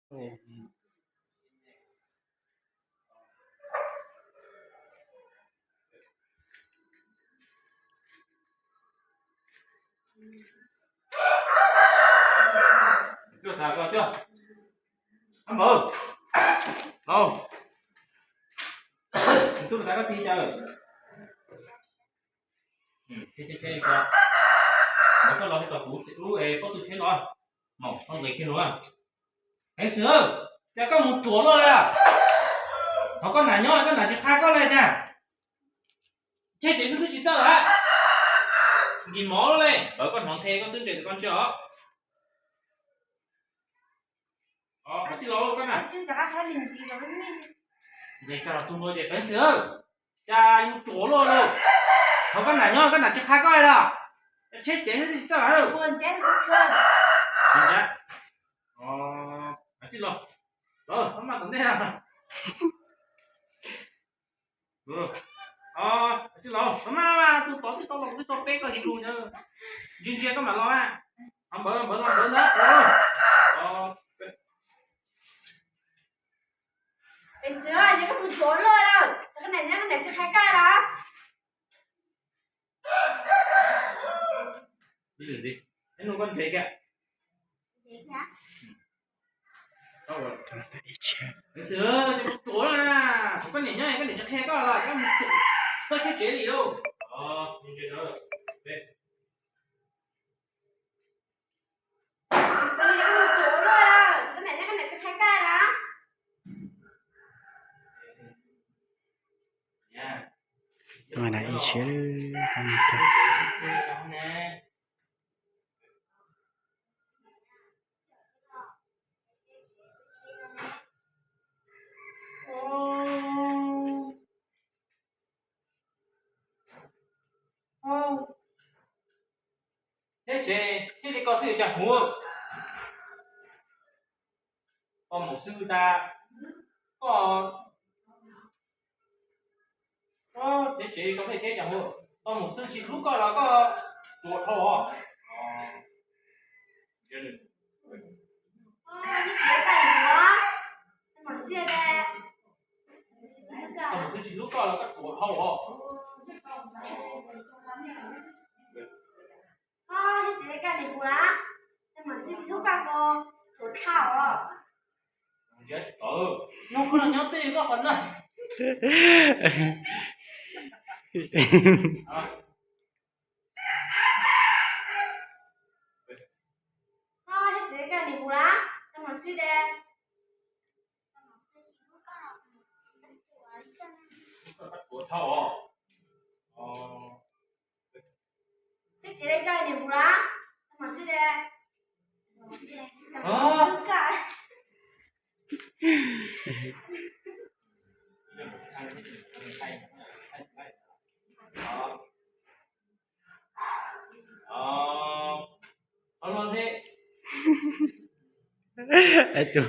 Cuaj xav koj cuaj. Ab npawg, laus, tub rau koj tig cas lawm? Koj los tau kuv lub pob tw tsheb los, maum koj nqis kiag los. Peev xwm, cas koj mus ruam luaj li? Thov koj nam nyob koj nam tsis qha koj li cas? Cheb tsev xwb twb tsis txawj lawm. Nkis mov luaj li, tawv koj hnov nthe koj twb nres koj ntsia os. Tij laug, koj na, nqis koj los tus nua ces peev xwm, cas mus ruam luaj li. Thov koj nam nyob koj nam tsis qha koj li los? Cheb tsev xwb twb tsis txawj lawm. Tij laug, maj tom ntej. Tij laug, maj tus tod twb tau los twb tau peb koj tsis lus na. Ntsia ntsia koj mam los na. Npawg, npawg los npawg na. Peev xwm, ces koj mus ruam luaj lawm, koj nam nyob koj nam tsis qha koj los? Ib lwm ntxiv, ib nus koj nres kiag. Peev xwm, koj mus ruam na, koj niam nyob koj niam tsis qhia koj los koj mus ruam, txhob cheb tsev li lauj. Xwb, koj mus ruam luaj, koj niam nyob koj niam tsis qhia koj los? Ib tsheb. Cheb tsev thiaj li koj xwb yuav cas huv. Koj mus xwb tas, koj, cheb tsev koj thiaj cheb cas huv. Koj mus xwb tsis hlub koj los koj ruam dhau os. Koj mus xwb tsis hlub koj los koj ruam dhau os. Nyob koj los nyob twj koj qhov na. Thiab tsev koj nim hu lawm, koj mus xwb ces. Thiab tsev koj nim hu lawm, koj mus xwb ces. Tus,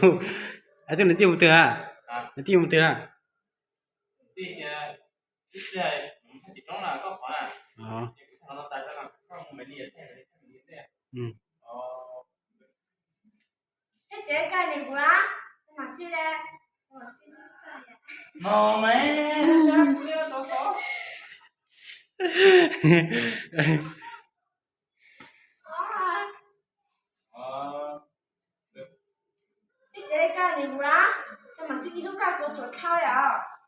tus nws tij mus twg a? Nws tij mus twg a? Thiab tsev koj nim hu lawm, koj mus xwb ces. Thiab tsev koj nim hu lawm, koj mus xwb tsis hlub koj kuv tsuas thauj li os.